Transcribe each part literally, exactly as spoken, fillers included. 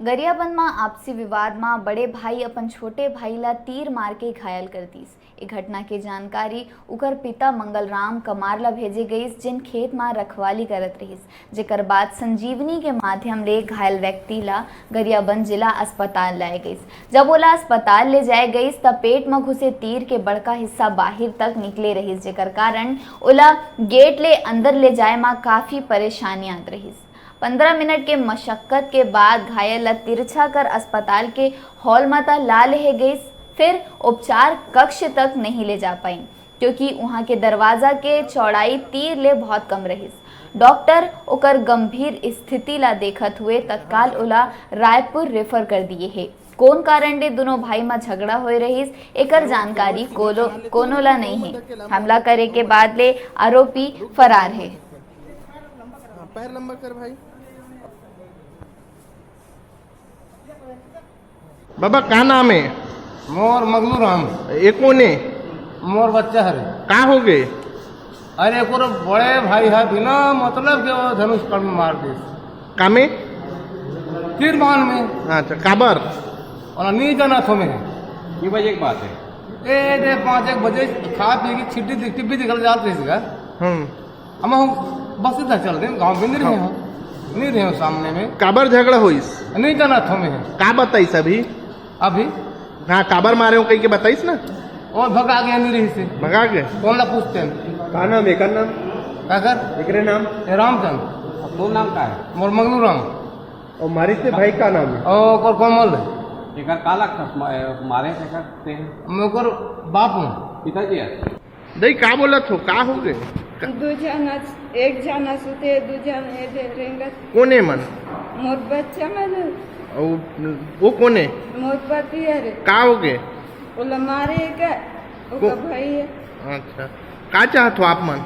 गरियाबंद म आपसी विवाद म बड़े भाई अपन छोटे भाई ला तीर मार के घायल कर दीस। ए घटना के जानकारी उकर पिता मंगलराम कमार ला भेजे गईस, जेन खेत म रखवाली करत रहिस, जेकर बाद संजीवनी के माध्यम ले घायल व्यक्ति ला गरियाबंद जिला अस्पताल लाए गईस। जब ओला अस्पताल ले जाए गईस, त पेट म घुसे तीर के बड़का हिस्सा बाहिर तक निकले रहिस, जेकर कारण ओला गेट ले अंदर ले जाए म काफी परेशानी आत रहिस। पंद्रह मिनट के मशक्कत के बाद घायल ल तिरछा कर अस्पताल के हॉल म त ला लेहे गईस, फिर उपचार कक्ष तक नहीं ले जा पाइन, क्योंकि उहां के दरवाजा के चौड़ाई तीर ले बहुत कम रहिस। डॉक्टर ओकर गंभीर स्थिति ला देखत हुए तत्काल ओला रायपुर रेफर कर दिए हे। कोन कारण ले दुनों भाई म झगड़ा होए रहिस, एकर जानकारी कोनो, कोनो ला नहीं हे। हमला करे के बाद ले आरोपी फरार हे। हाँ, पैर लंबा कर भाई। बाबा, का नाम है? मोर मगलू राम। ये कौन है? मोर बच्चा हरे। का हो गए? अरे, एको बड़े भाई है, बिना मतलब के वो धनुष कण में मार दिस। कामे? तीर बाण में। अच्छा, काबर? और नहीं जाना थो मैं। ये बजे की बात है। ए दे पाँच एक बजे खा पी के छिट्टी दिख टिब्बी निकल जात रही इसका। हम्म। हम हम बस इधर चल रहे हैं, गाँव में नहीं रहे हो, नहीं रहे हो सामने में। काबर झगड़ा होइस? नहीं जाना थो मैं। का बताइस अभी? अभी हाँ, काबर मारे हो कहीं के बताइस ना? और भगा गया नहीं रही से। भगा के? कौन ला पूछते हैं? का नाम है? एकर नाम? क्या कर? एकरे नाम? ये रामचंद। तो नाम का है? मोर मगलू राम। और मारिस ते भाई का नाम है? और, और कौन मल है? एकर का लगता है? मारे से करते हैं। मैं ओकर बाप हूँ। पिताजी है। दई, का बोलत हो? का हो गए? का- दू झन अस-, एक झन असुते, दू झन ए दे रेंगत। कोने मन? मोर बच्चा मन। वो, वो कोने? मोर पति हरे। का हो गए? ओला मारे का? ओकर को- भाई है। अच्छा, का चाहत हो आप मन?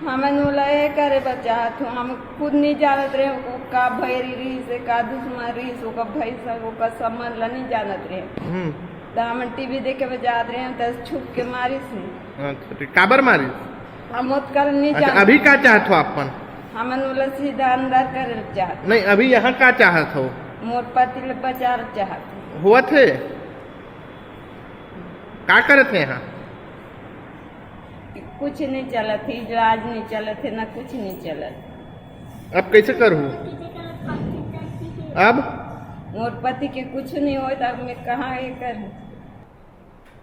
हमन ओला ए करे बर चाहत हूँ। हम खुद नहीं जानत रहे, वो का भैरी रही से, का दुश्मन रही से, ओकर भाई से, ओकर संबंध ला नहीं जानत रहे। हम्म। त हमन टीवी देखे बर जात रहे, त छुप के मारिस हे। अच्छा, ठीक। काबर मारिस? हम ओतका नहीं अच्छा, जानत। अभी का चाहत हो आप मन? हमन ओला सीधा अंदर करे चाहत। नहीं, अभी यहाँ का चाहत हो? मोर पति ले बचार चाहत। हुआ थे? का करत है यहाँ? कुछ नहीं चलत है, इलाज नहीं चलत है, ना कुछ नहीं चलत। अब कैसे करू? अब मोर पति के कुछ नहीं होय, त अब मैं कहाँ ये करूँ?